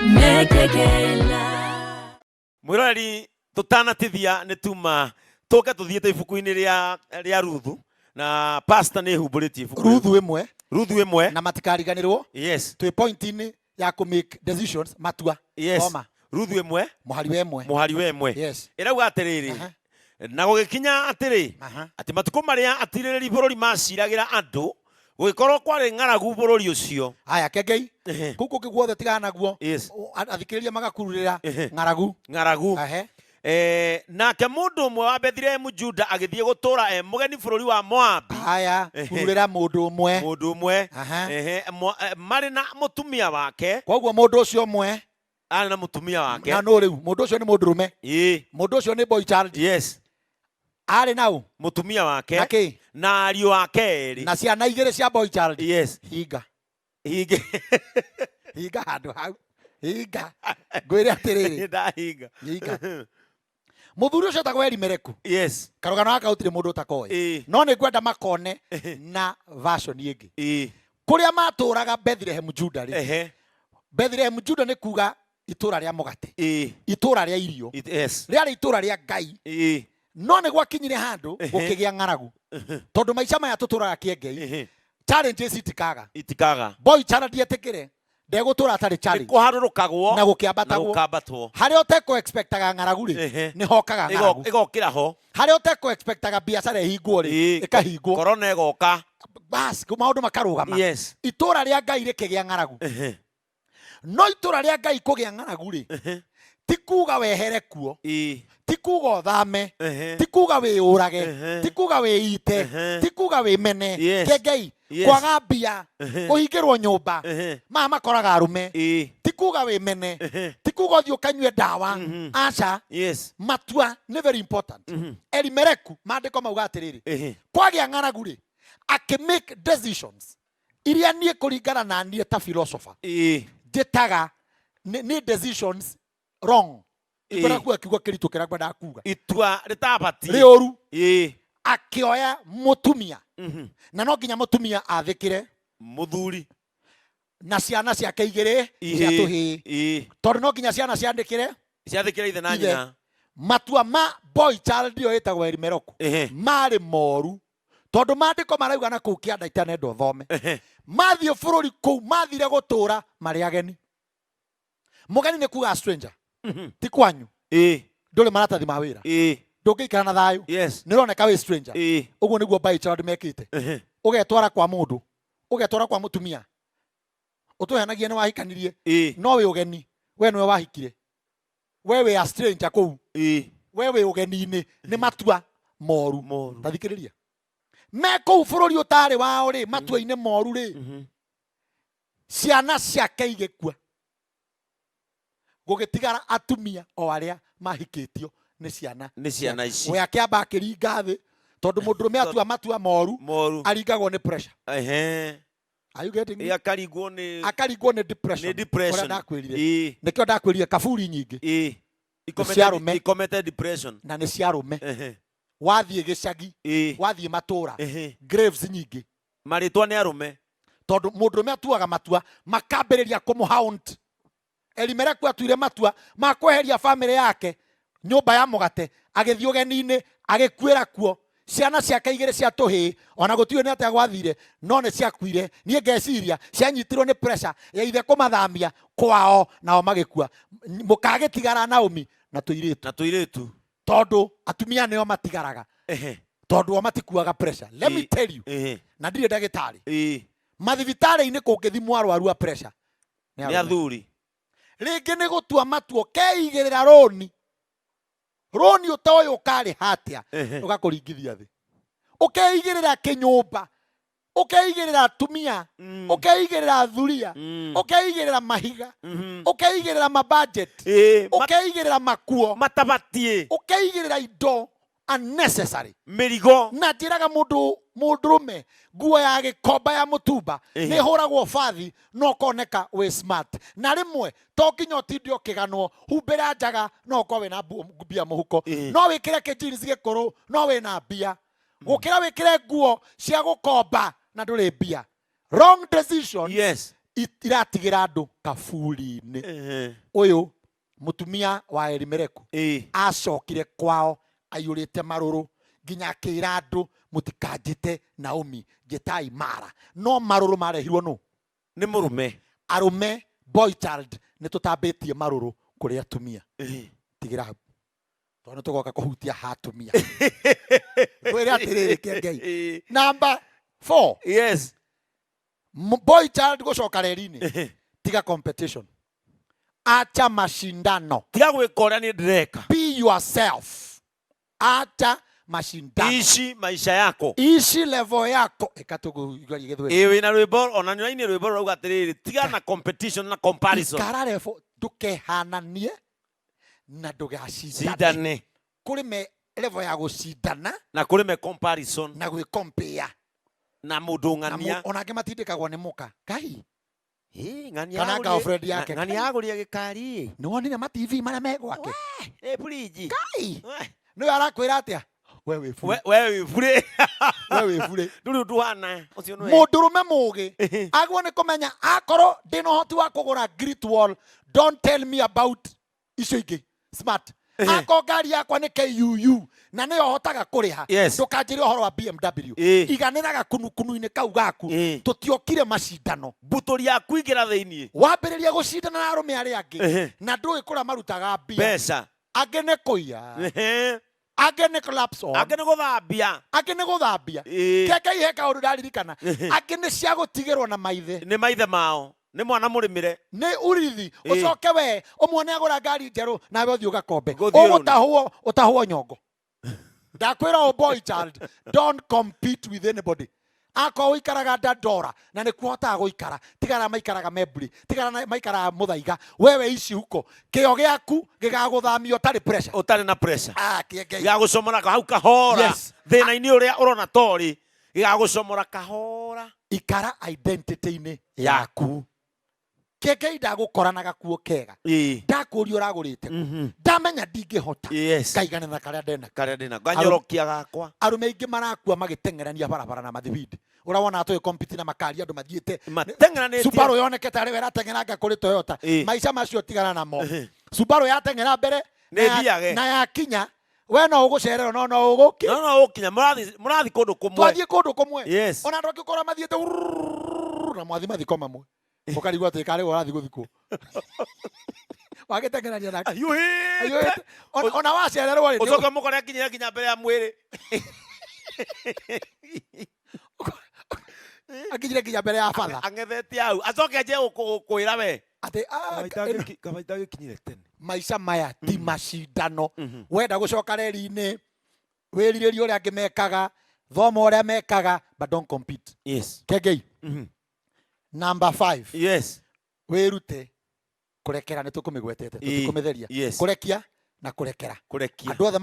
Mekekela. Mwiroreri, tutanatithia nĩ tuma tũke tũthiĩte ibuku-inĩ rĩa Ruthu, na pastor nĩ humbũrĩtie ibuku rĩu. Ruthu 1. Ruthu 1. Na matikariganĩrwo. Twĩ point-inĩ ya kũ make decisions, matua. Thoma. Ruthu 1. Mũhari wa 1. Mũhari wa 1. Ĩrauga atĩrĩrĩ, na gũgĩkinya atĩrĩ, atĩ matukũ marĩa atirĩrĩri bũrũri maciragĩra andũ, gũgĩkorwo kwarĩ ng'aragu bũrũri ũcio. Aya, kengei. Kũu kũngĩ guothe tigana naguo. Athikĩrĩria magakururĩra. Ng'aragu. Ng'aragu. Nake mũndũ ũmwe wa Bethlehemu Juda agĩthiĩ gũtũũra e mũgeni bũrũri wa Moabi. Aya, kururĩra mũndũ ũmwe. Mũndũ ũmwe. Marĩ na mũtumia wake. Koguo mũndũ ũcio ũmwe arĩ na mũtumia wake. Na no rĩu mũndũ ũcio nĩ mũndũrũme. Mũndũ ũcio nĩ boy child. Arĩ na ũ? Mũtumia wake. Na kĩ? Na ariũ ake erĩ. Na ciana igĩrĩ cia boy child. Hinga. Hinga. Hinga handũ hau. Hinga. Ngwĩre atĩrĩrĩ. Ndahinga. Hinga. Mũthuri ũcio etagwo Elimeleki. Karũgano gaka gũtirĩ mũndũ ũtakoĩ. No nĩ ngwenda makone na version ĩngĩ. Kũrĩa matũraga Bethlehem Juda rĩ. Bethlehem Juda nĩ kuga itũra rĩa mũgate. Itũra rĩa irio. Rĩarĩ itũra rĩa Ngai. No nĩ gwakinyire handũ gũkĩgĩa ng'aragu. Tondũ maica maya tũtũraga kĩengei. Challenges itikaga. Itikaga. Boy child ndietĩkĩre. Ndegũtũra atarĩ challenge. Nĩ kũharũrũkagwo Na gũkĩambatagwo. na gũkambatwo. Harĩa ũtekũ expectaga ng'aragu rĩ, nĩ hokaga ng'aragu. Ĩgokĩra ho. Harĩa ũtekũ expectaga biacara ĩhingwo rĩ, ĩkahingwo. Corona ĩgoka. Bas, maũndũ makarũgama. Itũra rĩa Ngai rĩkĩgĩa ng'aragu. No itũra rĩa Ngai kũgĩa ng'aragu rĩ, ti kuga wehere kuo. Ti kuga ũthame. Ti kuga wĩyũrage. Ti kuga wĩite. Ti kuga wĩmene. Kengei, kwaga mbia, kũhingĩrwo nyũmba, maya makoraga arũme. Ti kuga wĩmene. Ti kuga ũthiĩ ũkanyue ndawa. Aca. Matua nĩ very important. Elimeleku, maandĩko mauga atĩrĩrĩ, kwagĩa ng'aragu rĩ, akĩ make decisions iria niĩ kũringana na niĩ ta philosopher njĩtaga nĩ decisions wrong. Ngwenda kuga kiugo kĩritũ kĩrĩa ngwendaga kuga. Itua rĩtabatiĩ. Rĩũru. Akĩoya mũtumia. Na no nginya mũtumia athĩkĩre mũthuri na ciana ciake igĩrĩ cia tũhĩĩ. Tondũ no nginya ciana ciandĩkĩre ciathĩkĩre ithe na ithe. nyina. Matua ma boy child ĩyo ĩtagwo Elimeleki marĩ moru. Tondũ maandĩko marauga na kũu kĩanda itanenda ũthome. Mathiĩ bũrũri kũu mathire gũtũra marĩ ageni. Mũgeni nĩ kuga stranger. Ti kwanyu. Ndũrĩ maratathi ma wĩra. Ndũngĩikara na thayũ. Nĩ ũroneka wĩ stranger. Ũguo nĩguo boy child mekĩte. Ũgetwara kwa mũndũ. Ũgetwara kwa mũtumia. Ũtũheanagia nĩ wahikanirie. No wĩ ũgeni. We nĩwe wahikire. We wĩ a stranger kũu. We wĩ ũgeni-inĩ. Nĩ matua moru. Moru. Ta thikĩrĩria. Me kũu bũrũri ũtarĩ wao rĩ, matua-inĩ moru rĩ, ciana ciake igĩkua. Gũgĩtigara atumia o arĩa mahikĩtio nĩ ciana. Nĩ ciana ici. We akĩamba akĩringa thĩ, tondũ mũndũrũme atua matua moru, Moru. aringagwo nĩ pressure. Are you getting me? Akaringwo nĩ Akaringwo nĩ depression. Nĩ depression. Ũrĩa ndakwĩrire. Nĩkĩo ndakwĩrire kaburi nyingĩ. Ikomete Nĩ cia arũme. Ikomete depression. Na nĩ cia arũme. Wathiĩ gĩcagi, wathiĩ matũra, graves nyingĩ. Marĩtwa nĩ arũme. Tondũ mũndũrũme atuaga matua makambĩrĩria kũmũhaunt. Elimeleki atuire matua ma kweheria famĩlĩ yake nyũmba ya mũgate, agĩthiĩ ũgeni-inĩ, agĩkuĩra kuo. Ciana ciake igĩrĩ cia tũhĩĩ, ona gũtiũĩ nĩ atĩa gwathire, no nĩ ciakuire. Niĩ ngeciria cianyitirwo nĩ pressure ya ithe kũmathamia kwao, nao magĩkua. Mũkagĩtigara Naomi na tũirĩtu. Na tũirĩtu. Tondũ atumia nĩo matigaraga. Tondũ o matikuaga pressure. Let me tell you. Na ndirĩ ndagĩtarĩ. Mathibitarĩ-inĩ kũngĩthimwo arwaru a pressure. Nĩ Nĩ arũme. athuri. Rĩngĩ nĩ gũtua matua, ũkeigĩrĩra rũni. Rũni ũtoĩ ũkarĩha atĩa, ũgakũringithia thĩ. Ũkeigĩrĩra kĩnyũmba, ũkeigĩrĩra atumia, ũkeigĩrĩra athuria, ũkeigĩrĩra mahiga, ũkeigĩrĩra mabudget, ũkeigĩrĩra makuo, matabatiĩ, ũkeigĩrĩra indo unnecessary. Mĩrigo. Na njĩraga mũndũrũme nguo ya gĩkomba ya mũtumba nĩ ĩhũragwo bathi no ũkoneka wĩ smart. Na rĩmwe to nginya ũtinde ũkĩganwo, humbĩra njaga no ũkorwo wĩna mbia mũhuko. No wĩkĩre kĩ-jeans gĩkũrũ no wĩna mbia. Gũkĩra wĩkĩre nguo cia gũkomba na ndũrĩ mbia. Wrong decisions Iratigĩra andũ kaburi-inĩ. Ũyũ mũtumia wa Elimeleku acokire kwao aiyũrĩte marũrũ nginya akĩra andũ, mũtikanjĩte Naomi, njĩtai Mara. No marũrũ marehirwo nũ? Nĩ mũrũme. Arũme, boy child, nĩ tũtambĩtie marũrũ kũrĩ atumia. Tigĩra hau tondũ nĩ tũgoka kũhutia ha atumia. Ngwĩre atĩrĩrĩ, kĩengei, number 4. Boy child gũcoka reri-inĩ, tiga competition, acha mashindano. Tiga gwĩka ũrĩa niĩ ndĩreka. Be yourself, acha mashindano. Ici maisha yako. Ici level yako ĩka tũkũigaria gĩthweri. Ĩ wĩna rwĩmbo ona nĩ ũrainire rwĩmbo rũrauga atĩrĩrĩ, tiga na competition na comparison. Ikara level, ndũkehananie na ndũgacindane. Cindane. Kũrĩ me level ya gũcindana na kũrĩ me comparison na gwĩcompare na mũndũ na ng'ania. Ona angĩ matindĩkagwo nĩ mũka Ngai Ĩ, ng'ania kana girlfriend yake. Ng'ania agũrire gĩkari. Nĩ wonire ma TV marĩa me gwake? Ĩ fridge. Ngai nĩwe arakwĩra atĩa, we wĩ burĩ. We wĩ burĩ. We wĩ burĩ. Ndũrĩ ũndũ wana ũcio nĩwe. Mũndũrũme mũgĩ agwo nĩ kũmenya akorwo ndĩna ũhoti wa kũgũra Great Wall, don't tell me about icio ingĩ smart. Akorwo ngari yakwa nĩ KUU na nĩyo hotaga kũrĩha, ndũkanjĩre ũhoro wa BMW. Iganĩra gakunukunu-inĩ kau gaku. Tũtiokire macindano. Mbutũri yaku ingĩra thĩiniĩ. Wambĩrĩria gũcindana na arũme arĩa angĩ na ndũĩ kũrĩa marutaga mbia. Mbeca. Angĩ nĩ kũiya, angĩ nĩ collapse on. Angĩ nĩ gũthambia. Angĩ nĩ gũthambia. Keke ihe kaũndũ ndaririkana, angĩ nĩ cia gũtigĩrwo na maithe. Nĩ maithe mao, nĩ mwana mũrĩmĩre. Nĩ urithi. Ũcoke we ũmuone agũra ngari njerũ nawe ũthiĩ ũgakombe. Gũthiĩ rũni. Ũgũtahwo, ũtahwo nyongo. Ndakwĩra o, boy child, don't compete with anybody. Akorwo ũikaraga Dandora na nĩkuo hotaga gũikara, tigana maikaraga Membri, tigana maikaraga Mũthaiga, wewe ici huko. Kĩo gĩaku gĩgagũthamia ũtarĩ pressure. Ũtarĩ na pressure. Ah, kĩengei. Gĩgagũcomora hau kahora. Thĩna-inĩ ũrĩa ũrona torĩ, gĩgagũcomora kahora. Ikara identity-inĩ yaku. Kĩengei, ndagũkora na gakuo kega, ndakũria ũragũrĩte kũ? Ndamenya ndingĩhota, ngaigana na karĩa ndena. Karĩa ndĩna nganyorokia gakwa. Arũme aingĩ marakua magĩteng'erania barabara na mathibindi. Ũrĩa wonaga tũgĩ compete na makari, andũ mathiĩte mateng'eranĩtie. Subaru yoneke tarĩ we ĩrateng'eranga kũrĩ Toyota. Maica macio tigana namo. Subaru yateng'era mbere Nĩ na ĩthiage. Na yakinya we no ũgũcererwo, no ũgũki No ũkinya, mũrathiĩ kũndũ kũmwe. Twathiĩ kũndũ kũmwe. Ona andũ angĩkorwo mathiĩte urururu na mwathi mathiko mamwe, ũkarigwo atĩ karĩ we ũrathiĩ gũthikwo wagĩteng'erania nake. Ahiũhĩte. Ahiũhĩte. Ona wacererwo rĩ, ũcoke mũkore akinyĩra nginya mbere ya mwĩrĩ. Akinyire nginya mbere ya batha. Ang'ethetie hau, acoke anjie gũkwĩra we atĩ, ah, kaba itagĩkinyire tene. Maica maya ti macindano. Wenda gũcoka reri-inĩ, wĩrirĩrie ũrĩa angĩ mekaga, thoma ũrĩa mekaga, but don't compete. Kengei, number 5. Wĩrute kũrekera. Nĩ tũkũmĩgwetete, tũtikũmĩtheria. Kũrekia na kũrekera. Kũrekia. Andũ othe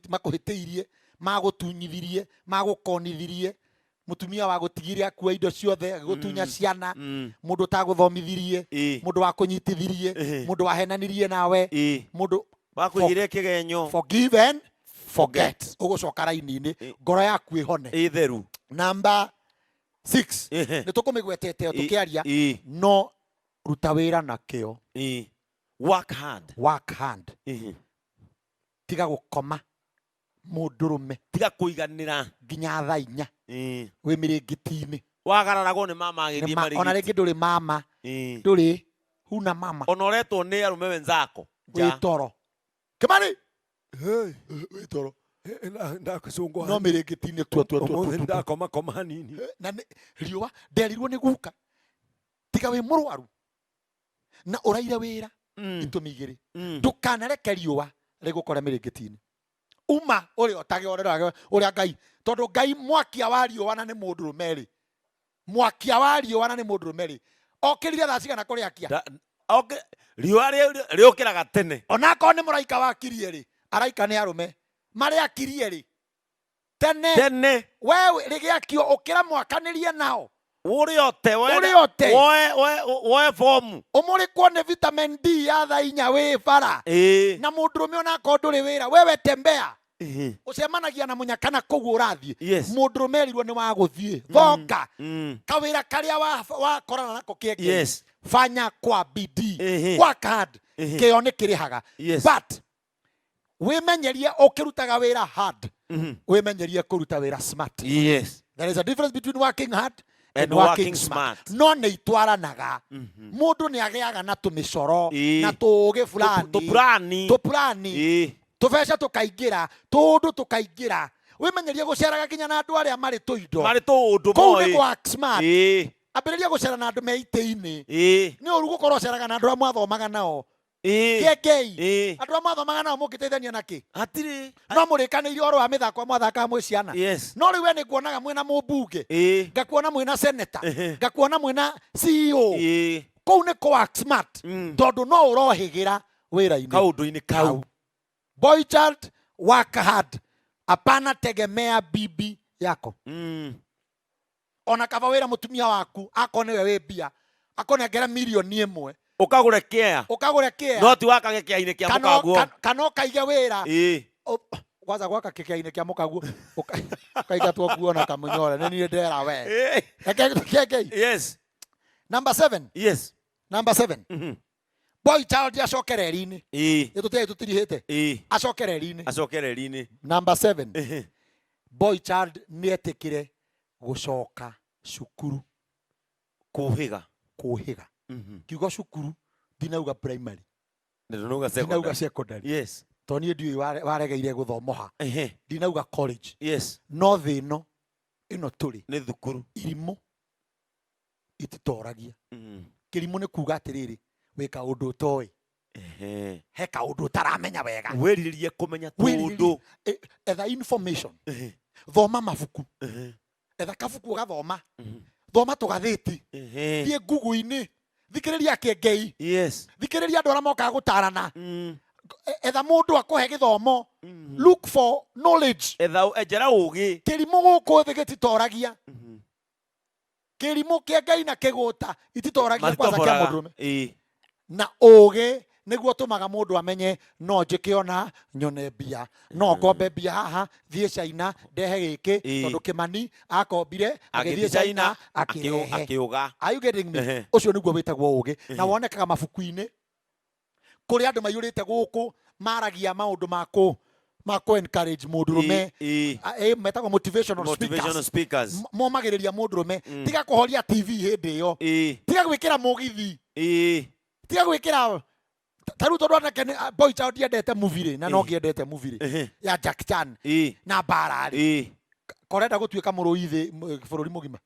makũhĩtĩirie, magũtunyithirie, magũkonithirie, mũtumia wa gũtigire akua indo ciothe, agĩgũtunya ciana, mũndũ ũtagũthomithirie, mũndũ wakũnyitithirie, mũndũ wahenanirie nawe, mũndũ wakũigĩire kĩgenyo. Forgive and forget. Ũgũcoka raini-inĩ, ngoro yaku ĩhone. Ĩtheru. Number 6. Nĩ tũkũmĩgwetete o tũkĩaria, no ruta wĩra na kĩo. Work hard. Work hard. Tiga gũkoma mũndũrũme. Tiga kũiganĩra. Nginya thaa 4 wĩ mĩrĩngĩti-inĩ. Wagararagwo nĩ mama agĩthiĩ Ona marigiti. rĩngĩ ndũrĩ mama. Ndũrĩ huna mama. Ona ũretwo nĩ arũme wenzako nja. Wĩ toro. Kĩmani! Hey. Wĩ toro. Ndakũcũngwo No mĩrĩngĩti-inĩ tua, tua, tua, tua, Ũmũthĩ tua. ndakoma koma hanini. Na nĩ riũa nderirwo nĩ guka, tiga wĩ mũrwaru na ũraire wĩra, itũmi igĩrĩ, ndũkanareke riũa rĩgũkore mĩrĩngĩti-inĩ. Uma ũrĩa ũtage ũrĩa ũrĩa Ngai, tondũ Ngai mwakia wa riũa na nĩ mũndũrũme rĩ, mwakia wa riũa na nĩ mũndũrũme rĩ, okĩrire thaa cigana kũrĩakia? Riũa rĩũkĩraga tene. Onakorwo nĩ mũraika wakirie rĩ, araika nĩ arũme marĩakirie rĩ tene. Tene. We rĩgĩakio ũkĩra mwakanĩrie nao. Ũrĩ ote, Ũrĩ ote. Woe fomu. Ũmũrĩkwo nĩ vitamin D ya thaa 4 wĩ bara. Na mũndũrũme onakorwo ndũrĩ wĩra, wewe tembea. Ũcemanagia na mũnyaka na kũu ũrathiĩ. Yes. Mũndũrũme erirwo nĩ wa gũthiĩ thonga kawĩra karĩa wakorana nako kĩengei. Fanya kwa bidii. Work hard. Kĩo nĩ kĩrĩhaga. But wĩmenyerie ũkĩrutaga wĩra hard, wĩmenyerie kũruta wĩra smart. There is a difference between working hard and working working smart. smart. No nĩ itwaranaga. Mũndũ nĩ agĩaga na tũmĩcoro na tũũgĩ fulani, Tũpurani. Tũpurani, tũbeca tũkaingĩra, tũũndũ tũkaingĩra. Wĩmenyerie gũceraga nginya na andũ arĩa marĩ tũindo. Marĩ tũũndũ Kũu nĩ moĩ. work smart. Ambĩrĩria gũcera na andũ me itĩ-inĩ. Nĩ ũru gũkorwo ũceraga na andũ arĩa mwathomaga nao. Kĩengei, andũ arĩa mwathomaga nao mũngĩteithania na kĩ? Hatirĩ. No mũrĩkanĩire ũhoro wa mĩthako mwathakaga mwĩ ciana. No rĩu we nĩ nguonaga mwĩna mũmbunge, ngakuona mwĩna senator, ngakuona mwĩna CEO. Kũu nĩ kũ work smart, tondũ no ũrohĩgĩra wĩra-inĩ kaũndũ-inĩ kau. Boy child, work hard, hapana tegemea bibi yako. Ona kaba wĩra mũtumia waku akorwo nĩwe wĩ mbia, akũnengera mirioni 1, Ũkagũre kĩa. Ũkagũre kĩa. No ti wakage kĩa-inĩ kĩa mũkaguo. Kana ũkaige wĩra. Kwanza gwaka kĩkĩa-inĩ kĩa mũkaguo, ũkaingatwo nguo na kamũnyore nĩ niĩ ndera we. Reke kĩengei. Number 7. Number 7. Boy child acoke reri-inĩ. Ĩ tũtiarĩ tũtirihĩte. Acoke reri-inĩ. Acoke reri-inĩ. Number 7. Boy child nĩ etĩkĩre gũcoka cukuru. Kũhĩga. Kũhĩga. Kiugo cukuru ndinauga primary. Ndinauga Ndinauga secondary. secondary. Tondũ niĩ ndiũĩ waregeire gũthoma ha. Ndinauga college. No thĩ ĩno ĩno tũrĩ nĩ thukuru. Irimũ ititoragia. Kĩrimũ nĩ kuga atĩrĩrĩ, wĩ kaũndũ ũtoĩ. He kaũndũ ũtaramenya wega. Wĩrirĩrie kũmenya Wĩrirĩrie. tũũndũ. Etha information. Thoma mabuku. Etha kabuku ũgathoma. Thoma tũgathĩti. Thiĩ Google-inĩ. Thikĩrĩria kĩengei. Thikĩrĩria andũ arĩa mokaga gũtarana. Etha mũndũ akũhe gĩthomo. Look for knowledge. Etha enjera ũgĩ. Kĩrimũ gũkũ thĩ gĩtitoragia. Kĩrimũ kĩa Ngai na kĩgũta ititoragia kwanza kĩa Matitoboraga. mũndũrũme. Na ũgĩ nĩguo ũtũmaga mũndũ amenye no njĩke ona nyone mbia, no ngombe mbia haha, thiĩ China ndehe gĩkĩ, tondũ Kĩmani akombire agĩthiĩ Agĩthiĩ China China, akĩrehe. akĩũga. Are you getting me? Ũcio nĩguo wĩtagwo ũgĩ, na wonekaga mabuku-inĩ kũrĩa andũ maiyũrĩte gũkũ maragia maũndũ ma kũ encourage mũndũrũme. Metagwo motivational Motivational speakers. speakers. Momagĩrĩria mũndũrũme, tiga kũhoria TV hĩndĩ ĩyo, tiga gwĩkĩra mũgithi, tiga gwĩkĩra ta rĩu tondũ anake boy child ndiendete movie rĩ, na no ngĩendete movie rĩ, ya Jack Chan na mbara rĩ, korenda gũtuĩka mũrũi thĩ bũrũri mũgima.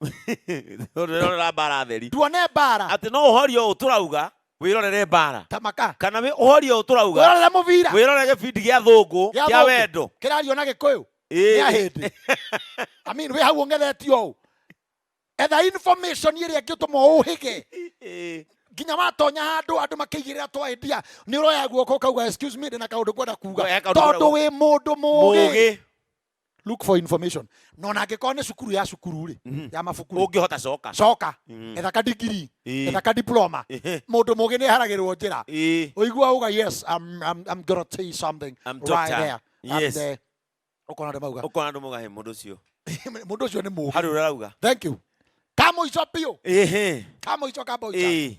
Ũrerorera mbara theri. Tuone mbara. Atĩ no ũhorie ũũ tũrauga wĩrorere mbara. Tamaka. Kana ũhorie ũũ tũrauga wĩrorere mũbira, wĩrorere gĩbindi gĩa thũngũ Gĩa kĩa thũngũ. wendo. Kĩrario na Gĩkũyũ. Nĩ ahĩndĩ. I mean, wĩ hau ũng'ethetio ũũ, etha information ĩrĩa ĩngĩtũma ũhĩge. Nginya watonya handũ andũ makĩigĩrĩra twaendia, nĩ ũroya guoko ũkauga, excuse me, ndĩna kaũndũ ngwenda kuga, He kaũndũ tondũ ngwenda wĩ mũndũ mũgĩ. Mũgĩ. Look for information. No na angĩkorwo nĩ cukuru ya cukuru rĩ, ya mabuku rĩ, Ũngĩhota coka. Coka. Etha ka degree, etha ka diploma. Mũndũ mũgĩ nĩ eharagĩrwo njĩra. Ũigua uga, yes, I'm gonna tell you something I'm right doctor. there. And, ũkona andũ mauga, Ũkona andũ mauga, he mũndũ ũcio mũndũ ũcio nĩ mũgĩ. Harĩ ũrĩa arauga. Thank you. Kamũico biũ. Kamũico ka boy child.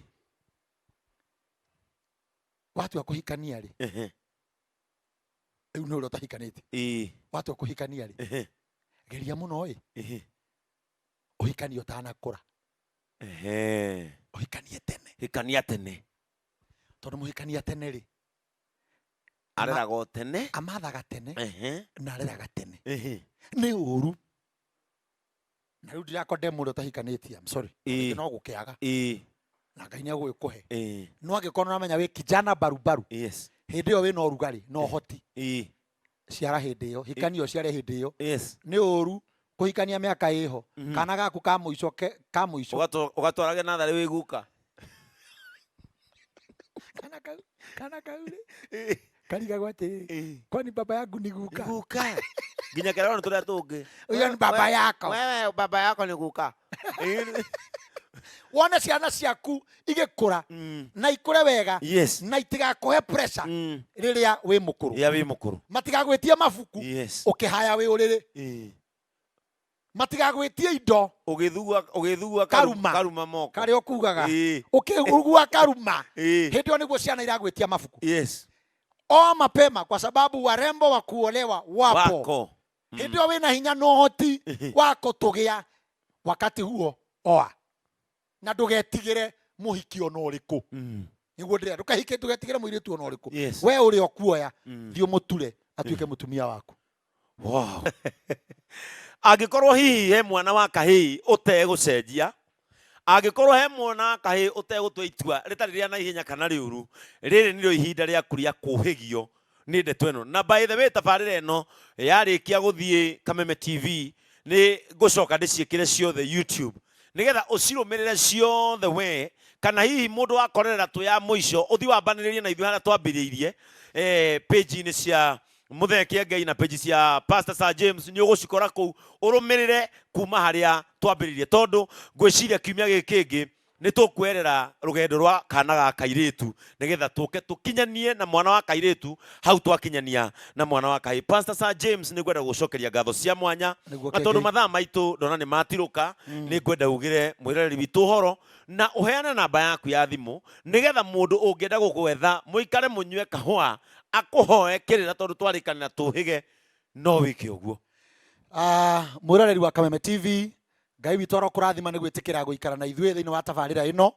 Watua kũhikania rĩ, rĩu nĩ ũrĩa ũtahikanĩtie. Watua kũhikania rĩ, geria mũno ĩ, ũhikanie ũtanakũra. Ũhikanie tene. Hikania tene. Tondũ mũhikania tene rĩ, Areragwo tene. Amathaga tene na areraga tene. Nĩ ũru. Na rĩu ndirakondemn mũndũ ũtahikanĩtie, I'm sorry. No gũkĩaga. Na Ngai nĩ egũgĩkũhe. No angĩkorwo nĩũramenya wĩ kijana barubaru, hĩndĩ ĩyo wĩna ũrugarĩ na ũhoti, ciara hĩndĩ ĩyo, hikania ũciare hĩndĩ ĩyo. Nĩ ũru kũhikania mĩaka ĩho. Kana gaku ka mũico ka mũico. Ũgatwarage natharĩ wĩ guka. Kana kau rĩ, karigagwo atĩrĩrĩ, kwani baba yangu ni guka? Guka. Nginya kerano tũrĩa tũngĩ. Huyo ni baba yako. Wewe baba yako ni guka. Wone ciana ciaku igĩkũra na ikũre wega Yes. na itigakũhe pressure rĩrĩa wĩ mũkũrũ. Ya wĩ mũkũrũ. Matigagwĩtie mabuku Yes. ũkĩhaya wĩ ũrĩrĩ. Matigagwĩtie indo Ũgĩthugua ũgĩthugua Karuma. Karuma moko. Karĩa ũkugaga. Ũkĩgua karuma. Hĩndĩ ĩyo nĩguo ciana iragwĩtia mabuku. Yes. Oa mapema kwa sababu warembo wa kuolewa wapo. Wako. Hĩndĩ ĩyo wĩna hinya na ũhoti wa kũtũgĩa, wakati huo oa na ndũgetigĩre mũhiki ona ũrĩkũ. Nĩguo ndĩrenda ndũkahike, ndũgetigĩre mũirĩtu ona ũrĩkũ. Yes. We ũrĩa ũkuoya, thiĩ ũmũture atuĩke mũtumia waku. Wow. Angĩkorwo hihi he mwana wa kahĩĩ ũtegũcenjia, angĩkorwo he mwana wa kahĩĩ ũtegũtua itua rĩtarĩ rĩa naihenya kana rĩũru, rĩrĩ nĩrĩo ihinda rĩaku rĩa kũhĩgio nĩ ndeto ĩno. Na by the way, tabarĩra ĩno yarĩkia gũthiĩ Kameme TV, nĩ ngũcoka ndĩciĩkĩre ciothe YouTube nĩgetha ũcirũmĩrĩre ciothe we, kana hihi mũndũ wakorerera tũ ya mũico ũthiĩ wambanĩrĩrie na ithuĩ harĩa twambĩrĩirie, page-inĩ cia Muthee Kiengei na page cia Pastor Sir James, nĩ ũgũcikora kũu ũrũmĩrĩre kuma harĩa twambĩrĩirie, tondũ ngwĩciria kiumia gĩkĩ kĩngĩ nĩ tũkwerera rũgendo rwa kana ga kairĩtu nĩgetha tũke tũkinyanie na mwana wa kairĩtu hau twakinyania na mwana wa kahĩĩ. Pastor Sir James, nĩ ngwenda gũcokeria ngatho cia mwanya Nĩguo na tondũ Kĩengei. Mathaa maitũ ndona nĩ matirũka, nĩ ngwenda ugĩre mwĩroreri witũ ũhoro na ũheane namba yaku ya thimũ nĩgetha mũndũ ũngĩenda gũgwetha mũikare mũnyue kahũa akũhoe kĩrĩra, tondũ twarĩkanĩra tũhĩge no wĩke ũguo. Mwĩroreri wa Kameme TV, Ngai witũ arokũrathima nĩ gwĩtĩkĩra gũikara na ithuĩ thĩinĩ wa tabarĩra ĩno.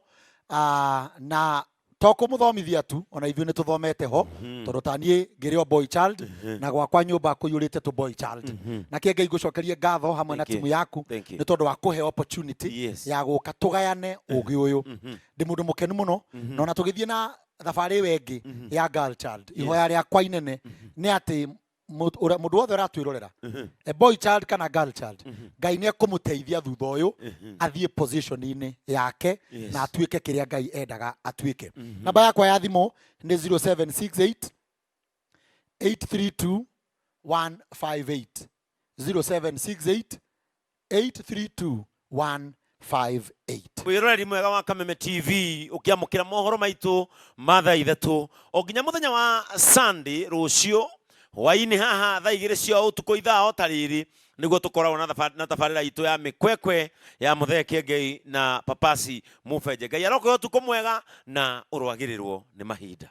Na to kũmũthomithia tu, ona ithuĩ nĩ tũthomete ho, tondũ ta niĩ ngĩrĩ o boy child na gwakwa nyũmba kũiyũrĩte tũ boy child. Na kĩengei ngũcokerie ngatho hamwe na Thank you. timu yaku Thank you. nĩ tondũ wa kũhe opportunity Yes. ya gũka tũgayane ũgĩ ũyũ. Ndĩ mũndũ mũkenu mũno, na ona tũgĩthiĩ na thabarĩ ĩyo ĩngĩ ya girl child, ihoya rĩakwa inene nĩ atĩ mũndũ wothe ũratwĩrorera, a boy child kana girl child, Ngai nĩ ekũmũteithia thutha ũyũ athiĩ position-inĩ yake na atuĩke kĩrĩa Ngai endaga atuĩke. Namba yakwa ya thimũ nĩ 0768 832 158, 0768 832 158. Mwĩroreri mwega wa Kameme TV, ũkĩamũkĩra mohoro maitũ ma thaa 3 o nginya mũthenya wa Sunday rũciũ hwaĩ-inĩ haha thaa 2 cia ũtukũ ithaa o ta rĩrĩ nĩguo tũkoragwo na tabarĩra itũ ya mĩkwekwe ya Mũthee Kĩengei na Papasi Mũbenje. Ngai arokoe ũtukũ mwega na ũrwagĩrĩrwo nĩ mahinda.